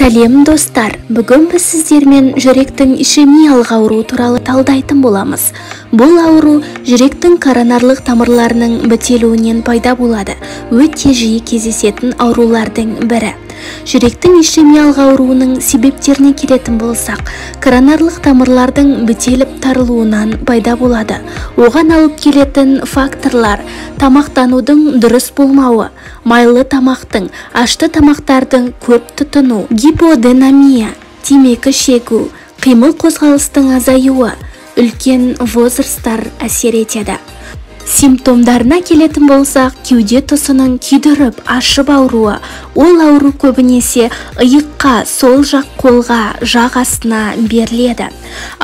Сәлем, достар! Бүгін біз сіздермен жүректің ишемиялық ауруы туралы талдайтын боламыз. Бұл ауру жүректің коронарлық тамырларының бітелуінен пайда болады. Өте жиі кездесетін аурулардың бірі. Жүректің ишемиялық ауруының себептеріне келетін болсақ, коронарлық тамырлардың бітеліп тарылуынан пайда болады. Оған алып келетін факторлар: тамақтанудың дұрыс болмауы, майлы тамақтың, ашты тамақтардың көп тұтыну, гиподинамия, темекі шегу, қимыл қозғалыстың азаюы, үлкен возрасттар әсер етеді. Симптомдарына келетін болсақ, кеуде тұсының күйдіріп, ашып ауруы. Ол ауру көбінесе иыққа, сол жақ қолға, жақ астына беріледі.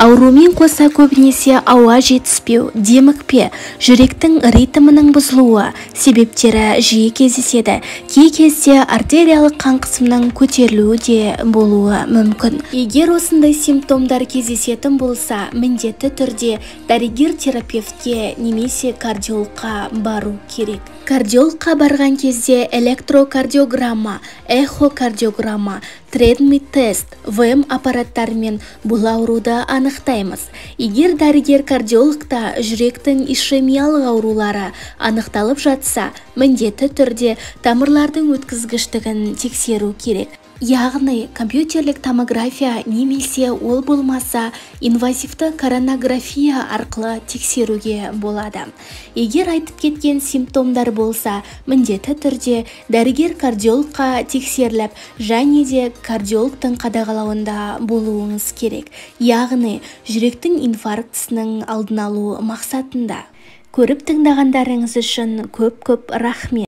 Аурумен қоса көбінесе ауа жетіспеу, демікпе, жүректің ритмінің бұзылуы себептері жиі кездеседі. Кей кезде артериялық қан қысымының көтерілуі де болуы мүмкін. Егер осындай симптомдар кездесетін болса, міндетті түрде дәрігер терапевтке немесе кардиологқа бару керек. Кардиологқа барған кезде электрокардиограмма, эхокардиограмма, тредмил тест, ВМ аппараттарымен бұл ауруды анықтаймыз. Егер дәрігер кардиологта жүректің ишемиялық аурулары анықталып жатса, міндетті түрде тамырлардың өткізгіштігін тексеру керек. Яғни компьютерлік томография немесе ол болмаса инвазивті коронография арқылы тексеруге болады. Егер айтып кеткен симптомдар болса, міндетті түрде дәрігер кардиологқа тексеріліп және де кардиологтың қадағалауында болуыңыз керек. Яғни жүректің инфарктісінің алдын алу мақсатында. Көріп тыңдағандарыңыз үшін көп-көп рахмет.